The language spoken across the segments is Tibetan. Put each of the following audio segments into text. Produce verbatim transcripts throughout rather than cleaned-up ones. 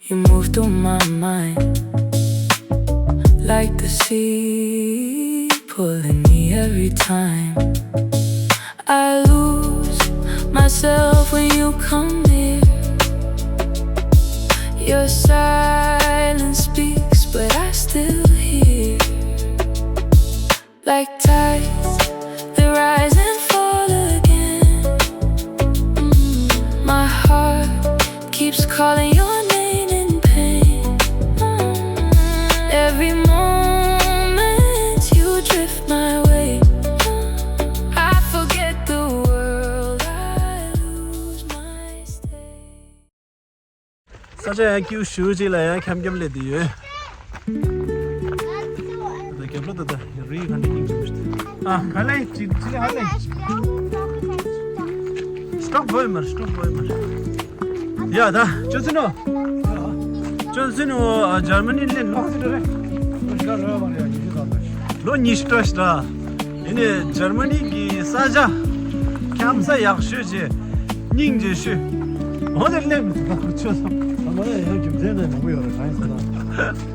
You move through my mind like the sea pulling me every time. I lose myself when you come near. Your silence speaks, but I still hear. Like tides that rise and fall again. Mm, my heart keeps calling your name in pain. Mm, every moment you drift my way. Mm, I forget the world, I lose my stay. ས་ཆ་ཡང་སྐྱིད་ཞུ་ཅིག་ལ་ཡང་འཁྱམ་འཁྱམ་སླེབས་བསྡད་ཡོད། ད་རྒྱབ་ལོགས་ད་ད་རི་ག་འདྲ་སྙིང་རྗེ་པོ་ཞིག་འདུག་ཨ་ག་ལེ་ཅིག་ཅིག་ཧ་ལེ། སྟོབ་དགོས་མར་སྟོབ་དགོས་མར། ཡ་ད་ཅོ་ཙི་ནོ། ཅོ་ཙི་ནོ་ཇར་མ་ནི་སླེབས་ལོ་ཙི་རེད། ལོ་ཉི་ཤུ་ཙམ་རེད། ལོ་ཉི་ཤུ་ཙམ་ཞིག་རེད། ཡིན་ནའི་འཇར་མ་ནི་གི་ས་ཆ་འཁྱམ་ས་ཡག་ཤོས་བྱས། སྙིང་རྗེ་ཤོས། འོ་དེ་སླེབས་མི་ཐུབ་པ་ཁུ་ཆོས་སམ། ཚང་མ་ལ་ཡང་རྒྱུ་མཚན་དང་མང་པོ་ཡོད་རེད། གང་ཡིན་ཟེར་ན།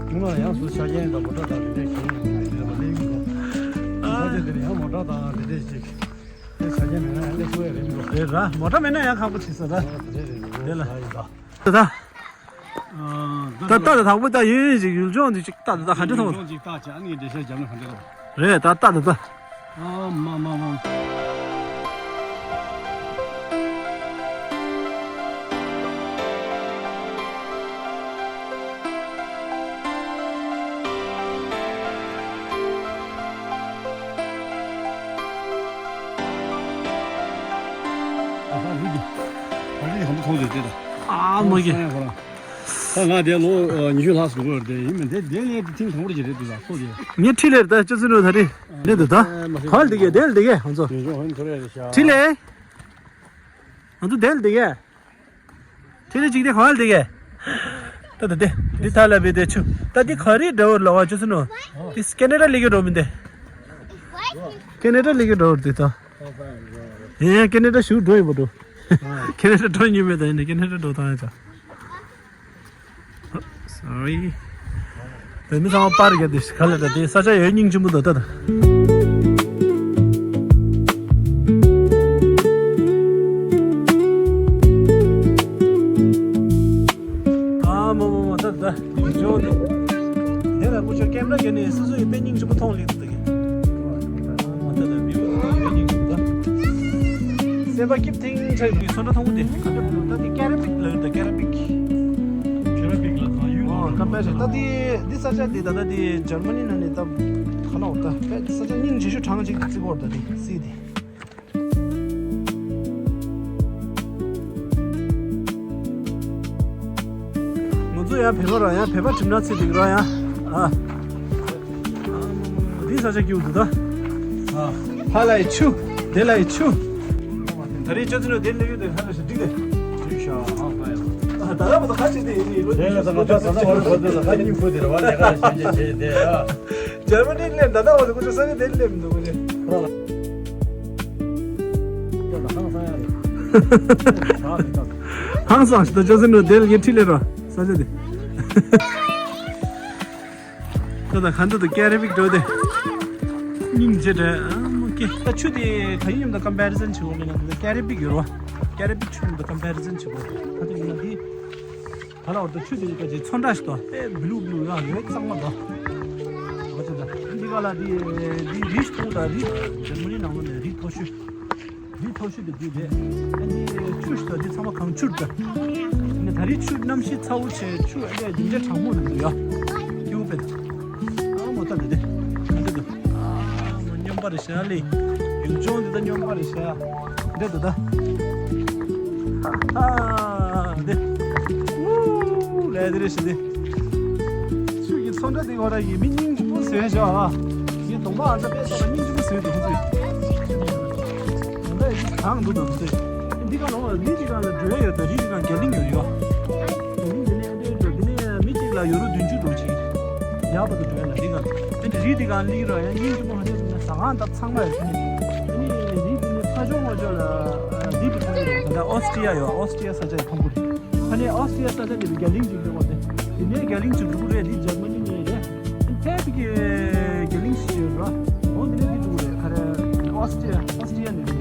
ཉི་མ་ཡང་སུ་ཆ་རྐྱེན་དང་མོ་ཊ་དང་རེ་རེ་བྱུང་ཡོང་གི་རེད་པ་སླེབས་ཡོང་གི། ས་ཆ་དེ་ལ་ཡང་མོ་ཊ་དང་རེ་རེ་ཅིག་དེ་ཆ་རྐྱེན་མེད་ན་ཡང་སླེབས་ཐུབ་ཡ་རེད་མི་འགྲོ། རེད་ར་མོ་ཊ་མེད་ན་ཡང་ཁག་པོ་ཆེ་ས་ར། དེ་རེད་རེད་རེད། དེ་ལ་ཡིན་ད། ད་ད། ད་ལྟ་ད་དང་པོ་ད་ཡིན་ཞིག་ཡུལ་ལྗོངས་འདི་ཅིག་ལྟ་ད་ད་ག་འདྲ་མཐོང་། ཡུལ་ལྗོངས་ཅིག་ལྟ་བྱས་ཨ་ནི་འགྲེལ་བཤད་བརྒྱབ་ན་ག་འདྲ་རེད། ད་ལྟ་ད་ད། ཨ་མ་མ་མ། ཨ་ཧ་རི་གི་ཨ་རི་གི་ཧམ་པ་མཐོང་ཡོད་དེ་ད། ཨ་མ་གི། ད་ང་དེ་ལོ་ཉི་ཤུ་ལྷག་སོང་གི་རེད་དེ་ཡིན་མིན་དེ་དེ་ལས་དེ་ཐེངས་དང་པོ་རེད་རེད་དེ་ལ་སོ་དེ། ངས་ཁྲིད་ལེར་ད་ཅི་ཚོད་རེད་ད་རེད་ནས་འདུག་ད། ག་ལ་འདི་གས་དེ་ལ་འདི་གས་ང་ཚོ། ཁྲིད་ལེ། ང་ཚོ་དེ་ལ་འདི་གས། ཁྲིད་ལེ་གཅིག་དེ་ག་ལ་འདི་གས། ད་ད་དེ་འདི་ད་ལ་བི་དེ་ཆུ་ད་འདི་ག་རེ་འདྲ་བོ་ལ་བ་ཅི་ཚོད་ནོ། འདི་ཀེ་ན་ཌ་ལི་གི་འགྲོ་མིན་དེ། ཀེ་ན་ཌ་ལི་གི་འགྲོ་འདི་ད། ཡིན་ཡང་ཀེ་ན་ཌ་ཞུ་འགྲོ་ཡིན་པ་འགྲོ། ཀེ་ན་ཌ་འགྲོ་ཉིན་མེད་ད་ཡིན་ནི་ཀེ་ན་ཌ་འགྲོ་ཐང་ཡ་ཆ། Sorry། དེ་མི་ཚང་མ་པར་རྒྱབ་དེ་ག་ལ་ད་དེ་ས་ཆ་ཡོད་སྙིང་རྗེ་མོ་འདུག་ད་ད། ཨ་མ་མ་མ་ད་ད་ཡིན་ཆོག་དེ། དེ་ལ་ཀུ་ཅོ་ཀེམ་ར་གྱོན་ནས་སོ་སོ་ཡི་དཔེ་སྙིང་རྗེ་མོ་མཐོང་ལེ། སེམས་པ་སྐྱིད་ཐིང་ཆགས་འདུག་སོན་ཁྲ་མཐོང་གི་འདུག་ད་དེ་ཀེ་ར་པིག་ལ་ཡོད་ད་ཀེ་ར་པིག་ཀེ་ར་པིག་ལ་གང་ཡོད་ཨོ་ཀམ་པེར་བྱས་ད་དེ་འདི་ས་ཆ་འདི་ད་ལྟ་དེ་འཇར་མ་ནི་ནང་ནས་ད་ག་ལ་འོ་ད་དཔེ་ས་ཆ་སྙིང་རྗེ་ཤོས་གྲངས་ཅིག་བརྩི་གི་ཡོད་ད་དེ་སི་དེ། ང་ཚོ་ཡང་བོད་པ་ར་ཡང་བོད་པ་གྲིབ་ནག་ཚེ་འདི་ར་ཡང་ཨ། འདི་ས་ཆ་སྐྱིད་འདུག་ད། ཧ་ལ་ཡི་ཆུ། དེ་ལ་ཡི་ཆུ། ད་རེས་ཅོ་ཙི་ནོ་དེ་སླེབས་ཡོད་དེ་ཧ་ལ་ཞིག་འགྲིག་དེ། འགྲིག་ཤག་ཨ་ཧ་ཡ། ད་ལྟ་བར་དུ་ཁ་ཅིག་དེ་ཡིན་ནི་ལོ་རྒྱུས་ཤིག་ད་ལྟ་བར་དུ་ཁ་ཉིན་ཁུ་དེ་ར་བ་ལས་ཀ་ཞིག་བྱས་བྱས་དེ་ཨ། འཇར་མ་ནི་སླེབས་ད་ལྟ་བར་དུ་ཁོ་ཚོ་ས་ཆ་དེ་སླེབས་མི་འདུག་ཁོ་ཚོ། ཧང་སང་ཞིག་ད་ཅོ་ཙི་ནོ་དེ་ལ་ངས་ཁྲིད་ལེ་ར་ས་ཆ་དེ། ད་ད་ག་འདི་དུ་ཀེ་ར་པིག་འགྲོ་དེ། སྙིང་རྗེ་དྲན་ཨ་མོ་ཀེ། ད་ཆུ་དེ་ག་ཡིན་ཡོད་ད་ཀམ་པེ་རི་ཟན་བྱེད་འོ་ལེ་ན་ད་ཀེ་ར་པིག་ཡོད་རོ། ཀེ་ར་པིག་ཆུ་ཡོད་ད་ཀམ་པེ་རི་ཟན་བྱེད་འོ། ད་དེ་ཡིན་ན་དེ། ད་ལ་འོ་ད་ཆུ་དེ་ག་ཅིག་ཚོན་ཁྲ་ཞིག་ད་དཔེ་བི་ལུ་བི་ལུ་ཡང་ཡོད་གཙང་མ་ད། འོ་ད་ད་འདི་ག་ལ་དེ་དེ་རི་ཞིག་ད་རི་འཇར་མ་ནི་ནང་ལོ་ནས་རི་མཐོ་ཤོས། རི་མཐོ་ཤོས་དེ་འདི་རེད། ཨ་ནི་ཆུ་ཞིག་ད་འདི་ཚང་མ་གངས་ཆུ་རེད་ད། ཨ་ནི་ད་རེས་ཆུ་གནམ་གཤིས་ཚ་བོ་བྱས་ཆུ་ཨ་ནི་རྒྱུན་ཆད་གྲང་མོ་རེད་འདུག་ཡ། སྐྱིད་པོ་དཔེ་ད། ཨ་མོ་ད་འདི་དེ་ཨ་འདི་འདུག་ཨ་མོ་སྨྱོན་པ་རེད་ཤག་ལེ། ཡུལ་ལྗོངས་འདི་ད་སྨྱོན་པ་རེད་ཤག་འདི་འདུག་ད། ཨ་འདི། ཨུ་ལེ་འདི་རེད་ཤག་འདི། ཆུ་ཡི་ཚོན་ཁྲ་འདི་གོ་ར་ཡི་མི་སྙིང་རྗེ་པོ་བཟོས་ཤག་ཨ། ཡི་གདོང་པ་ཨ་ད་དཔེ་སོགས་ལ་སྙིང་རྗེ་པོ་བཟོས་འདུག་ཁོ་ཚོས། ད་ཡི་གང་འདུག་འདུག་ཟེར། འདི་ག་ལ་འོ་ལི་འདི་ག་ལ་འགྲོ་ཡ་ཡོད་ད་རི་འདི་ག་རྒྱ་གླིང་ཡོད་རེད་ཡ། རྒྱ་གླིང་འདི་ནས་འདི་འགྲོ་འདི་ནས་མི་གཅིག་ལ་ཡོ་རོ་བདུན་ཅུ་འགྲོ་ཅིག་ཡག་པ་དུ་འགྲོ་ཡ་ལ་འདི་ག་ལ་འདི་འདྲ་རི་འདི་ག་ལི་ར་ཡ་ཡིན་གྱི་མ་ཧ་ཟ་ཁང་ད་ཚང་མ་ཡོད་ཟེར་ནས། འདི་ནས་རི་འདི་ནས་ཕ་ཇོ་ངོ་ཇོ་ལ་འདི་འདི་ཐོང་གི་རེད། ད་ཨོ་སི་ཀྲི་ཡ་ཡོད་ཨོ་སི་ཀྲི་ཡ་ས་ཆ་ཡི་ཐོང་གི་རེད། ཨ་ནི་ཨོ་སི་ཀྲི་ཡ་ས་ཆ་འདི་རྒྱ་གླིང་འཇིག་འདུག་བ་དེ། འདི་ནས་རྒྱ་གླིང་ཅིག་འགྲོ་གི་རེད། འདི་འཇར་མ་ནི་ནས་རེད། ཕལ་པའི་གི་རྒྱ་གླིང་ཞིག་ཡོད་ར། འོ་འདི་ནས་འདི་འགྲོ་གི་རེད། ག་རེ། ཨོ་སི་ཊི་ཡ། ཨོ་སི་ཊི་ཡ་ནས་རེད།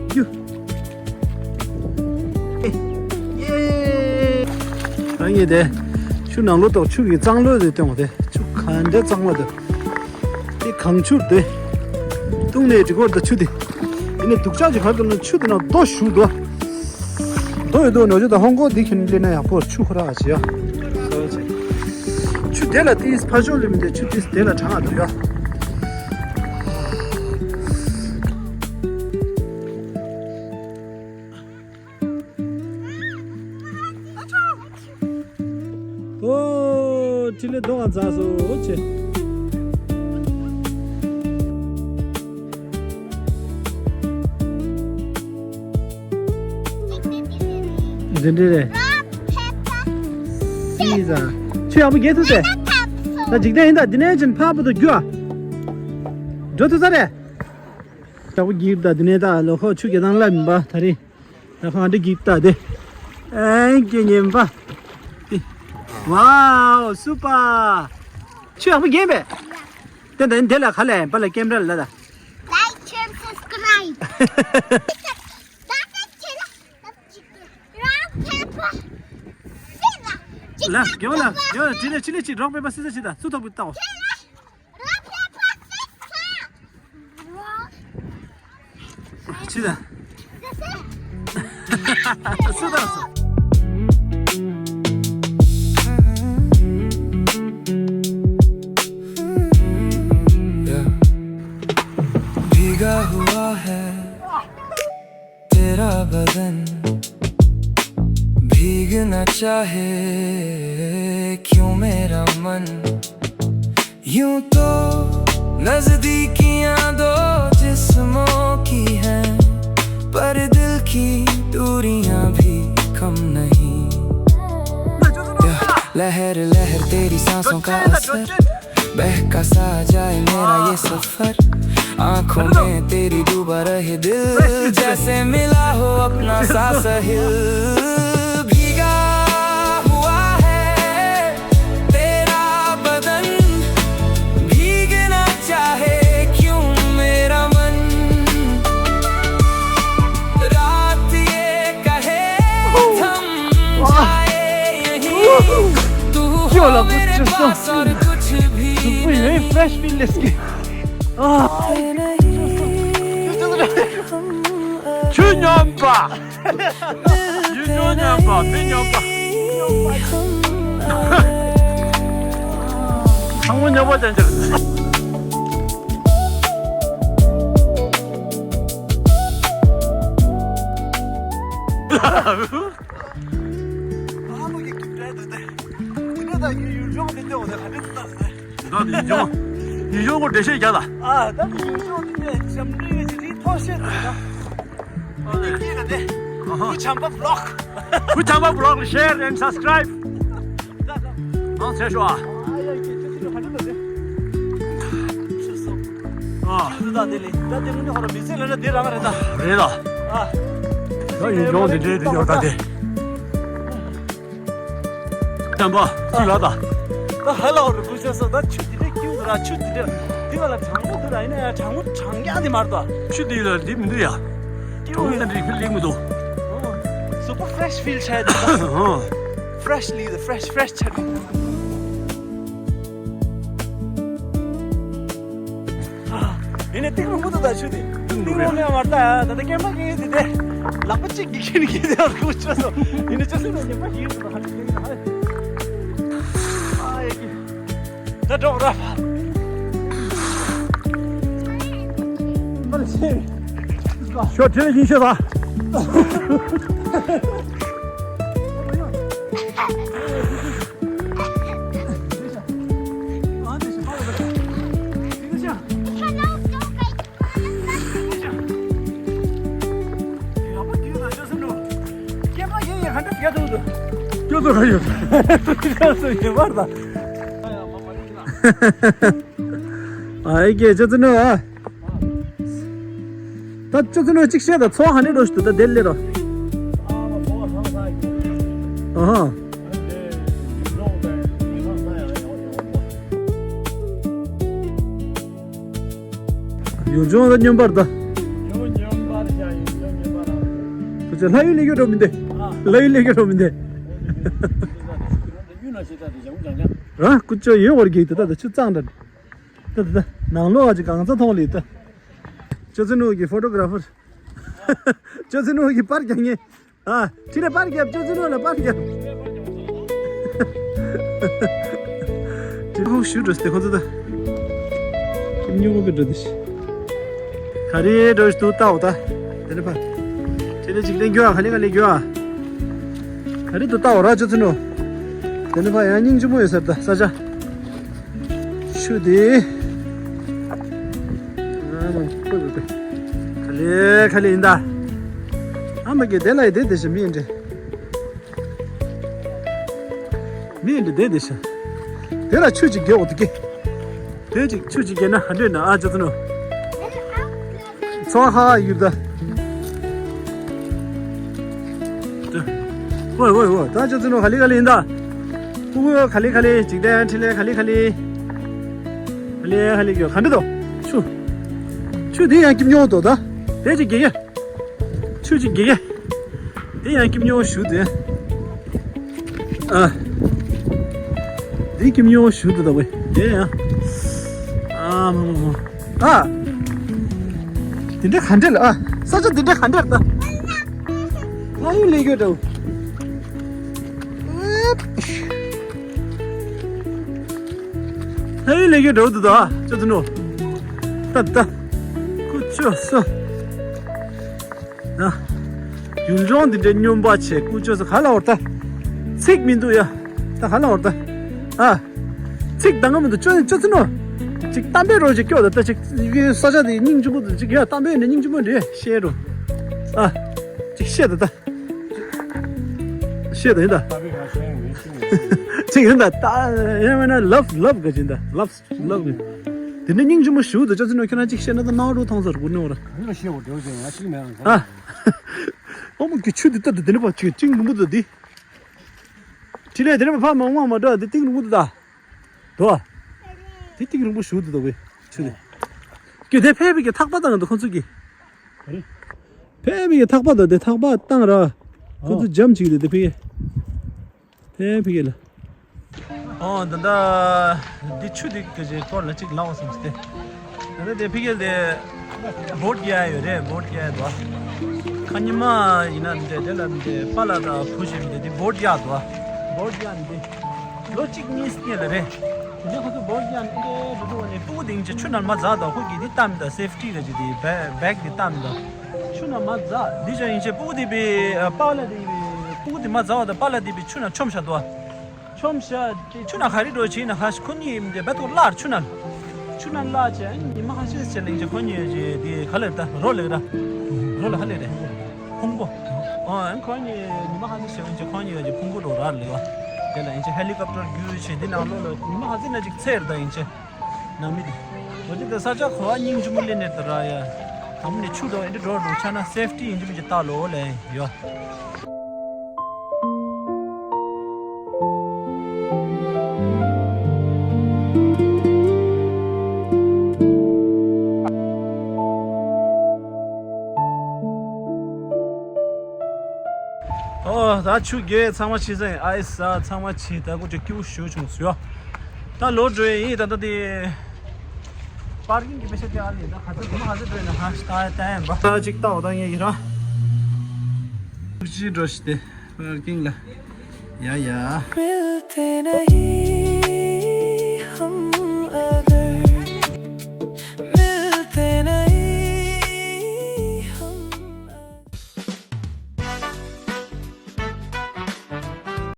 རྒྱུ། ཨེ། ཨེ། རང་ཡིན་དེ། ཆུ་ནང་ལོ་ཏོག་ཆུ་གི་གཙང་ལོ་དེ་སྟོན་པ་དེ། ཆུ་ག་འདྲ་གཙང་མ་དེ། དེ་གངས་ཆུ་དེ། བཏུང་ནས་འགྲིག་གོ་ད་ཆུ་དེ། ཡིན་ནས་སྡུག་ཅག་ཅིག་ག་རེ་འདུག་ན། ཆུ་དེ་ན་རྡོ་ཞུགས་འདུག་རྡོ་ཡོད་དུ་ནོ་ཆུ་དང་ཧོང་ཀོང་འདི་ཁྱོད་སླེབས་ན་ཡག་པོ། ཆུ་ཁོ་ར་ཅི་ཡ། ཆུ་དེ་ལ་ཏིས་ཕ་ཤོ་ལེ་མི་དེ་ཆུ་ཏིས་དེ་ལ་གྲང་ང་འདུག་ཡ། ཨོ། ཁྲི་ལེ་རྡོ་ག་འཛག་སོ་ཆེ། འདི་འདྲ་རེད། སི་ཟ། ཆུ་ཡག་པོ་རྒྱས་ཐུབ་ཟེ། ད་འཇིག་རྟེན་ཡིན་ད་འདི་ནས་ཅན་ཕ་བུ་དུ་རྒྱུ་ཨ། འགྲོ་ཐུབ་ས་རེད། ཡག་པོ་རྒྱས་ད་འདི་ནས་ད་ལོ་ཁོ་ཆུ་རྒྱ་ཐང་ལ་མིན་པ་ད་རེད། ད་ཁོ་འདི་རྒྱས་ད་དེ། ཨེ་ཀྱེ་ཉན་པ། ཝའོ་སུ་པ། ཆུ་ཡག་པོ་རྒྱས་པས། དེ་ད་འདི་ལ་ཁ་ལས་པ་ལ་ཀེམ་ར་ལ་ད། Like, share, subscribe. ལ། རྒྱལ་བ་ལ། རྒྱལ་བ་ལ། དྲིན་ལས་ཕྱི་ལས་ཅིག་རོགས་པས་པ་སི་ས་ཅི་ད་སུ་ཐོག་པའི་ལྟའོ། ཅི་ད། སུ་ད་སུ། भीगा हुआ है तेरा बदन भीगना चाहे क्यों मेरा मन यूं तो नजदीकियां दो जिस्मों की हैं पर दिल की दूरियां भी कम नहीं लहर लहर तेरी सांसों का असर बहका सा जाए मेरा ये सफर आंखों में तेरी डूबा रहे दिल जैसे मिला हो अपना सा सहिल भीगा हुआ है तेरा बदन भीगना चाहे क्यों मेरा मन रात ये कहे थम जाए यहीं तू हो मेरे पास और कुछ भी नहीं fresh feel let's get ཆུ་སྙོམས་པ། ཡུལ་ལྗོངས་སྙོམས་པ། མི་སྙོམས་པ། ཚང་མ་སྙོམས་པ་ཅན་ཅིག་ཨ་མ་གི་སྐྱིད་འདྲ་འདུག་སྟེ། འདི་འདྲ་ད་ཡུལ་ལྗོངས་འདི་འདྲ་འོ་ད་ག་འདྲ་འདུག་ད། ད་དེ་ཡིན་ཀྱང་། ཡིན་ཀྱང་ཁོ་འགྲེལ་བཤད་རྒྱག་ལ། ཨ་ད་དེ་ཡིན་ཀྱང་དེ་ནས་འཇམ་འདྲི་གི་ཅི་རིགས་ཐོག་བཤད་དེ་ད། ཨ་ལེ། ཡིན་ལ་དེ། ཨ་ཧ། བུ་བྱམས་པ་vlog། བུ་བྱམས་པ་vlog share and subscribe། ཨང་ཚེ་ཤོ་ཨ། ཨ་ཡ་ཀྱི་ཅི་ཅི་ཧ་ལུ་ལ་དེ། ཆུ་སོ། ཨ། ཆུ་ད་དེ་ལེ། ད་དེ་མུ་ནི་ཧོ་ར་མི་ཚེ་ལ་ན་དེ་རང་རེད་ད། རེད་ད། ཨ། ད་ཡིན་ཀྱང་དེ་འདྲའི་དེ་ཡོད་ད་དེ། བྱམས་པ་གཅིག་ལ་ད། ད་ཧ་ལ་བ་རུ་བུ་ཤ་ས་ད་ཆུ་དེ་འདྲ་སྐྱིད་ར། ཆུ་དེ་འདྲ་དེ་བ་ལ་གྲང་མོ་དུ་ར་ཡིན་ན་ཡང་གྲང་མོ་གྲང་རྐྱང་དེ་མར་ད། ཆུ་དེ་ལ་འདི་མི་འདུག་ཡ། སྐྱིད་ད་འདྲི་ཕི་ལིང་མི་འདུག super fresh feel ཆ་ཡ་དེ་ད། ཧོ། fresh ལི་ད་fresh fresh ཆ་དེ། ཡིན་ནའི་ཏིག་རུ་མུ་ཏུ་ད་ཆུ་དེ། ཏིག་རུ་མེད་མར་ད་ཡ། ད་ལྟ་སྐྱེས་པ་སྐྱེས་དེ་དེ། ལག་པ་གཅིག་གིས་ཁྱེར་ནས་ཁྱེར་དེ་ཨར་ཁུ་ཆོ་སོ། ཡིན་ནའི་ཆོ་སོ་ན་སྐྱེས་པ་ཡིན་སོ་ཧ་ལས་ཡིན་ཧ་ལས། ཨ་ཡེ་ཀི། ད་འགྲོ་ར་ཕ། མར་ཆེ། ཤོ་དེ་ལ་ཡིན་ཤོ་ད། ཨ་ཡེ་ཀེ་ཅོ་ཙི་ནོ་ཨ། ད་ཅོ་ཙི་ནོ་གཅིག་བཤད་ད། ཚོ་ཧ་ནི་རོ་ཤི་ཏུ་ད་དེ་ལེ་རོ། ཨ་ཧ། ཡུལ་ལྗོངས་ལ་སྨྱོན་པར་གདའ། ཁོ་ཚོས་ལྷ་ཡུལ་ལས་སྐྱོ་འགྲོ་མི་འདུག་ལྷ་ཡུལ་ལས་སྐྱོ་འགྲོ་མི་འདུག་རང་ཀུ་ཅོ་ཡོད་བར་གྱིས་དེ་ལྟ་དུ་ཆུ་གཙང་འདྲ། ད་ད་ད་ནང་ལོགས་ཀྱི་གང་ཚ་མཐོང་ལི་ད། ཅོ་ཙེ་ནུ་གི་ཕོ་ཊོ་གྷ་ར་ཕར། ཅོ་ཙེ་ནུ་གི་པར་རྒྱག་ངེས། ཨ། ཁྲིད་ལ་པར་རྒྱབ། ཅོ་ཙེ་ནུ་ལ་པར་རྒྱབ། ཁྲིད་ལ་ཧུ་ཞུ་འགྲོ་སྟེ་ཁོ་ཚོ་ད། ཁྱིམ་ཉུང་གི་འགྲོ་དེ་ཤི། ག་རེ་འགྲོ་ཞིག་ཏུ་ལྟ་འོ་ད། དེ་ནས་ཕ། ཁྲིད་ལ་ཅིག་ལེན་རྒྱུ་ཨ། ག་ལེ་ག་ལེ་རྒྱུ་ཨ། ག་རེ་ཏུ་ལྟ་འོ་ར་ཅོ་ཙེ་ནུ། དེ་ནས་ཕ་ཡང་སྙིང་རྗེ་མོ་ཡོད་ས་རེད་ད་ས་ཆ། ཆུ་དེ། ཨ་མ་ཁོ་ཁོ་ཁོ། ག་ལེ་ག་ལེ་ཡིན་ད། ཨ་མ་གི་དེ་ལ་ཡི་དེ་དེ་བཞིན་མི་ཡིན་འདྲེ། མི་ཡིན་འདྲེ་དེ་དེ་བཞིན། དེ་ལ་ཆུ་ཅིག་རྒྱག་འོ་དེ་ཀི། དེ་ཅིག་ཆུ་ཅིག་རྒྱག་ན་ཧ་འདྲེ་ན་ཨ་ཅོ་ཙེ་ནུ། ཚོ་ཧ་ཡུར་ད། ཝེ་ཝེ་ཝེ། ད་ཅོ་ཙེ་ནུ་ག་ལེ་ག་ལེ་ཡིན་ད། ཕྲུ་གུ་ག་ལེ་ག་ལེ། འཇིག་རྟེན་འཕྲིན་ལས་ག་ལེ་ག་ལེ། ག་ལེ་ག་ལེ་གྱོ་ག་འདྲ་དོ། ཆུ། ཆུ་དེ་ཡང་སྐྱིབས་ཉོ་དོ་ད། དེ་ཅིག་གི་གེ། ཆུ་ཅིག་གི་གེ། དེ་ཡང་སྐྱིབས་ཉོ་ཞུ་དེ། ཨ། འདི་ཁྱིམ་ཉོ་ཞུ་འདུག་ད་བས་དེ་ཡང་། ཨ་མ་མ་མ། ཨ། དེ་འདྲ་ག་འདྲ་ལ་ཨ། ས་ཆ་དེ་འདྲ་ག་འདྲ་ད། ང་ཡིན་ལས་རྒྱུ་འདྲ། ང་ཡིན་ལས་རྒྱུ་འདྲ་འདུག་ད་ཅོ་ཙེ་ནུ། ད་ད། ཁུ་ཅོ་སོ། ཡུལ་ལྗོངས་འདི་འདྲའི་སྨྱོན་པ་བྱས་ཀུ་ཅོ་ཟེར་ག་ལ་བར་ལྟ། ཚིག་མི་འདུག་ཡ། ད་ག་ལ་བར་ལྟ། ཨ། ཚིག་ད་ང་མི་འདུག་ཅོ་ཅོ་ཙེ་ནུ། ཅིག་གཏམ་དཔེ་རོ་ཅིག་སྐྱོ་ད་ལྟ་ཅིག་ཡི་ས་ཆ་དེ་སྙིང་རྗེ་པོ་འདུག་ཅིག་ཡ་གཏམ་དཔེ་ནི་སྙིང་རྗེ་པོ་འདྲེ་བཤད་རོ། ཨ། ཅིག་བཤད་ད་ད། བཤད་ད་ཡིན་ད། ཅིག་ཡིན་ད་ད་ཡིན་མིན་ན་ལབ་ལབ་ག་ཅིག་ཡིན་ད་ལབ། ལབ་ཀྱི། དེ་ནས་སྙིང་རྗེ་མོ་ཞུ་འདུག་ཅོ་ཙེ་ནུ་ཁྱོད་རང་གཅིག་བཤད་ན་ད་སྣང་རུ་མཐོང་ས་རུ་ནོ་ར། ཨ་ལོ་ཤེས་འོ་དེ་བ་ཅན་ཡ་གཅིག་མེད་རང་ཨ། ཨོ་མོ་གི་ཆུ་འདི་ལྟ་འདི་དེ་ནས་པ་ཅིག་ཅིང་མུ་མུ་འདུག་འདི། ཁྲིད་ལས་དེ་ནས་པ་ཕ་མ་ངོ་མ་འདྲ་འདི་ཏིང་རུ་མུ་འདུག་ད། དོ། འདི་ཏིང་རུ་མུ་ཞུ་འདུག་ད་བས་ཆུ་འདི། ཀྱི་དེ་ཕེབས་པའི་གི་ཐག་པ་དང་འདུག་ཁོ་ཚོ་གི། ཕེབས་པའི་གི་ཐག་པ་དང་དེ་ཐག་པ་བཏང་ར། ཁོ་ཚོ་འཇམ་ཅིག་འདུག་དེ་ཕེབས། དེ་ཕི་གེ་ལ། ཨོ་ད་ད། འདི་ཆུ་འདི་གི་ཅིག་སྐོར་ལ་ཅིག་ལབ་བསམ་སྟེ། ད་ད་དེ་ཕི་གེ་དེ། བོ་ཊི་རྒྱག་ཡོད་རེད། བོ་ཊི་རྒྱག་འདུག་ཁ་ཉི་མ་ཡིན་ན་འདྲ་དེ་ལ་འདྲ་པཱ་ལགས་དང་བུ་ཞིག་འདྲ་དེ་བོ་ཊི་རྒྱག་འདུག་བོ་ཊི་རྒྱག་འདི། ལོ་གཅིག་གཉིས་སྔོན་ལ་རེད། དེ་ནས་ཁོ་ཚོ་བོ་ཊི་རྒྱག་འདི་འདྲ་འགྲོ་འགྲོ་བ་ནས་སྤུ་གུ་དེ་ཅིག་ཆུ་ནང་མ་འཛག་དང་ཁོ་གིས་འདི་བཏང་མི་འདུག་སེབ་ཊི་ག་ཅིག་དེ་བེ་བེག་དེ་བཏང་མི་འདུག་ཆུ་ནང་མ་འཛག་འདི་ཅང་ཡིན་ཆེ་སྤུ་གུ་དེ་པའི་པཱ་ལགས་དེ་པའི་སྤུ་གུ་དེ་མ་འཛག་པ་དང་པཱ་ལགས་དེ་པའི་ཆུ་ནང་མཆོངས་བཞག་འདུག་མཆོངས་བཞག་དེ་ཆུ་ནང་ག་རེ་འགྲོ་བྱས་ན་ཁ་ཤས་ཁོ་གཉིས་ཡིན་དེ་བེ་ཐོག་བརླག་ཆུ་ནང་ཆུ་ནང་བརླག་བྱས་ཉི་མ་ཁ་ཤས་བྱས་ལེན་ཆེ་ཁོ་གཉིས་ཀྱི་དེ་ག་ལེར་ད་རོ་ལེགས་ར་རོ་ལ་ཧ་ལས་རེད་ཕུང་པོ་ཨ་ཁོ་གཉིས་ཉི་མ་ཁ་ཤས་བྱས་ལེན་ཆེ་ཁོ་གཉིས་ཀྱི་ཕུང་པོ་རོ་ར་ལེགས་བ་དེ་ལ་ཡིན་ཆེ་ཧེ་ལི་ཀོབ་ཊར་བརྒྱུད་བྱས་འདི་ནང་ལོགས་ལ་ཉི་མ་ཁ་ཤས་ན་ཅིག་ཚེར་ད་ཡིན་ཆེ། ནང་མི་དེ། འོ་དེ་ད་ས་ཆ་གོ་བ་སྙིང་རྗེ་མོ་སླེབས་ནས་ད་ར་ཡ། དམ་ནས་ཆུ་འགྲོ་ཡིན་འདྲ་འགྲོ་འགྲོ་ཆ་ན་སེབ་ཊི་ཡིན་གྱི་མིན་གྱི་ལྟ་ལོ་ལེ་ཡོ། ཨོ་ད་ཆུ་རྒྱས་ཚང་མ་ཕྱིན་ས་ཡིན། ཨའི་ས་ཚང་མ་ཕྱིན། ད་ཀུ་ཅོ་སྐྱིད་པོ་ཞེ་པོ་བྱུང་སོང་ཡོ། ད་ལོག་འགྲོ་ཡིན། ད་ལྟ་དེ་པར་ཀིང་གི་དཔེ་ཆ་དེ་ཨ་ལས་ད་ག་ཚོད་གོ་མ་ག་ཚོད་འགྲོ་ཡིན་ན་ཧ་ཤི་ད་ད་ཡིན་པ། ད་ཅིག་ལྟ་འོ་ད་ངས་ཡི་ར། ཅི་འགྲོ་ཤི་དེ་པར་ཀིང་ལ་ཡ་ཡ།